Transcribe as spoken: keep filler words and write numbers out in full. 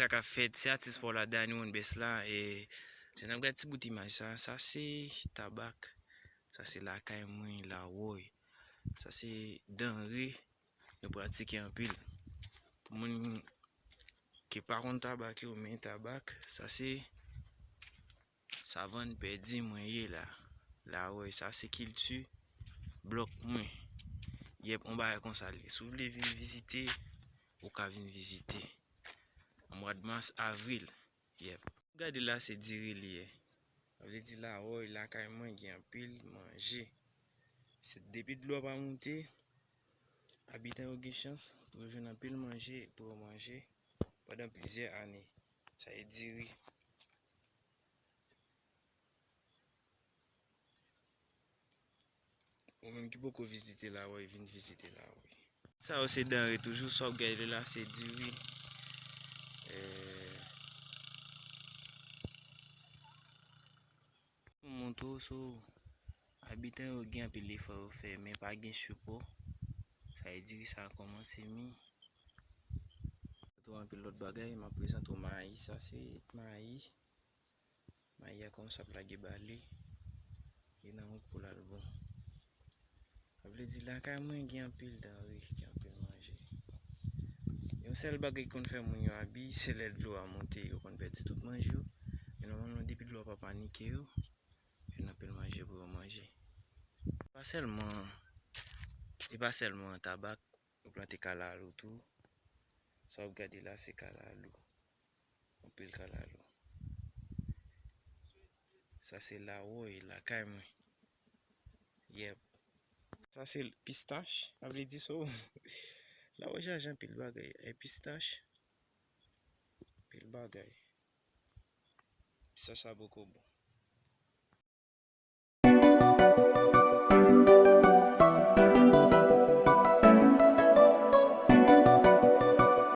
Sa k ap fèt, se atis pa w la, Dany One Best la. E, jan n ap gade ti bout imaj sa, sa se tabak. Sa se lakay mwen, Lawòy. Sa se danre nou pratike anpil. Pou moun ki pa konn tabak yo, men tabak, sa se savann pèdi mwen ye la. Lawòy, sa se kilti blòk mwen. Yèp, on bagay konsa l ye. Si w vle vin vizite, ou ka vin vizite. An mwa de mas, avril. Yèp. Gade la, se diri li ye. Sa vle di Lawòy, lakay mwen gen anpil manje. Se depi dlo a pa moute, abitan yo gen chans pou yo jwenn anpil manje pou yo manje pandan plizyè ane. Sa e diri. Ou menm ki poko vizite Lawòy, vin vizite Lawòy. Sa yo se danre toujou, sa w ap gade la se diri. Eh, pou montre w, so, abitan yo gen anpil efò yo fè, men pa gen sipò. Sa e diri sa a kòmanse mi. Tou anpil lòt bagay, m ap prezante w mayi, sa se mayi. Mayi a kòmanse ap lage bale. Li nan wout pou l al bon. Sa vle di lakay mwen gen anpil danre, gen anpil manje. Yon sèl bagay ki konn fè moun yo abi, se lè dlo a monte, yo konn pèdi tout manje yo. Men nòmalman, depi dlo a pa panike yo, yo jwenn anpil manje pou yo manje. Pa sèlman, e pa sèlman tabak, yo plante kalalou tou. Sa w ap gade la, se kalalou. Anpil kalalou. Sa se Lawòy, lakay mwen. Yèp. Sa se pistach, sa vle di so. Lawòy chaje anpil bagay. E pistach, anpil bagay. Pistach sa poko bon.